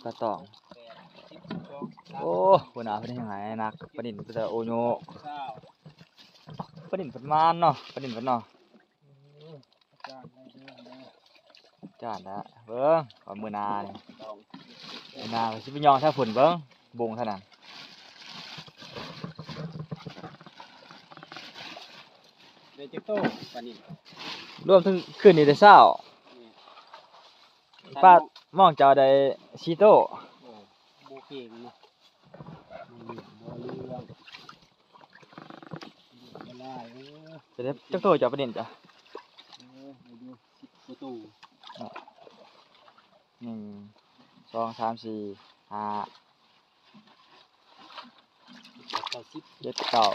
ປາຕອງ. ໂອ້ ຫົວໜ້າເພິ່ນເຮັດໃຫ້ໜັກ ປານິນເພິ່ນ ໂອໂຍ ປານິນເພິ່ນມານເນາະ ປານິນເພິ່ນເນາະ. ຈ້ານລະເບິ່ງ ວ່າມື້ໜ້ານີ້ ມື້ໜ້າຊິໄປຍ່ອງແຖວພຸ້ນເບິ່ງ ບົງເທົ່ານັ້ນ. ໄດ້ຈັກໂຕປານິນ? ລວມທັງຄືນນີ້ໄດ້ຊາວ. ປາມອງເຈົ້າໄດ້ສີ່ໂຕ. ໂອ້ ບໍ່ເກັ່ງເນາະ ບໍ່ເລື່ອງ ບໍ່ຫຼາຍ. ເອີ ຈັກໂຕເຈົ້າປານິນເຈົ້າ? ເອີ ໄດ້ຢູ່ສິບກວ່າໂຕ. ໜຶ່ງ ສອງ ສາມ ສີ່ ຫ້າ ເຈັດ ເກົ້າ ສິບ ເຈັດ ເກົ້າ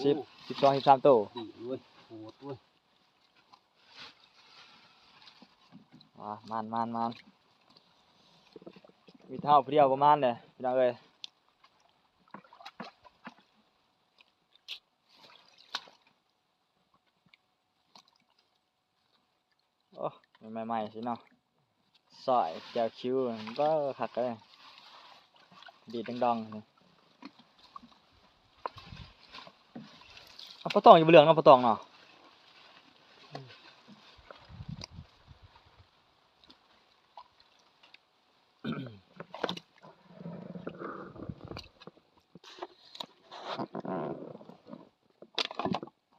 ສິບ ສິບສອງ ສິບສາມໂຕ. ດີເວີຍ ໂຫດເວີຍ. ມາ ມານ ມານ ມານ ມີແຕ່ເຮົາຜູ້ດຽວບໍ່ມານເດ້ ພີ່ນ້ອງເອີຍ. ໂອ້ ໃໝ່ໆ ຊິເນາະ ຊອຍແຈ່ວຄິວ ເບິ່ງຄັກເລີຍ ດີດດົງໆ. ເອົາປາຕອງຢູ່ບໍ່ເລື່ອງເນາະ ປາຕອງເນາະ.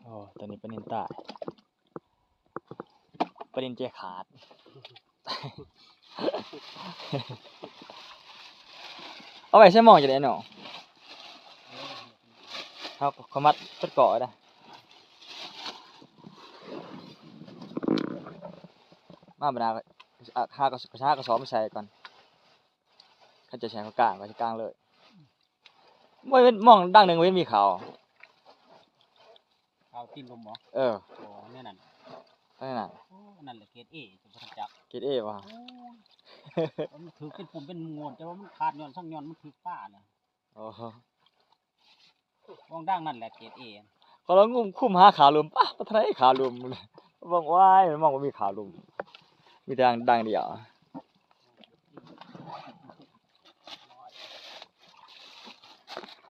ໂອ້ ຕອນນີ້ປານິນຕາຍ ປານິນເຈຂາດ. ເອົາໄວ້ໃສ່ໝໍ້ຈະໄດ້ເນາະ ເຮົາກໍມັດເປັນເກາະໄດ້. ມາບັດໜ້າ ຫາກະ ຫາກະສອບມາໃສ່ກ່ອນ ຄັນຈະໃສ່ເຂົາກາງກໍຊິກາງເລີຍ. ບໍ່ເຫັນ ໝ່ອງດັງໜຶ່ງບໍ່ເຫັນມີເຂົາ ເຂົາຕີນລົມບໍ່? ເອີ ອໍ ແນວນັ້ນ ແນວນັ້ນ. ໂອ້ ອັນນັ້ນແຫຼະເກຣດເອ ເຈົ້າບໍ່ທັນຈັກ ເກຣດເອບໍ່? ໂອ້ຍ ມັນຖືກເປັນປຸ່ມເປັນມວນ ແຕ່ວ່າມັນຂາດຍ້ອນສັງຍ້ອນມັນຖືກປານະ. ອໍ ໝ່ອງດັງນັ້ນແຫຼະເກຣດເອ ກໍລະງຸ້ມຄຸມຫາຂາລົມ ປະ ປະທາງໃດຂາລົມ ເບິ່ງ ໂອ້ຍ ໝ່ອງບໍ່ມີຂາລົມ ມີແຕ່ດັງດຽວ.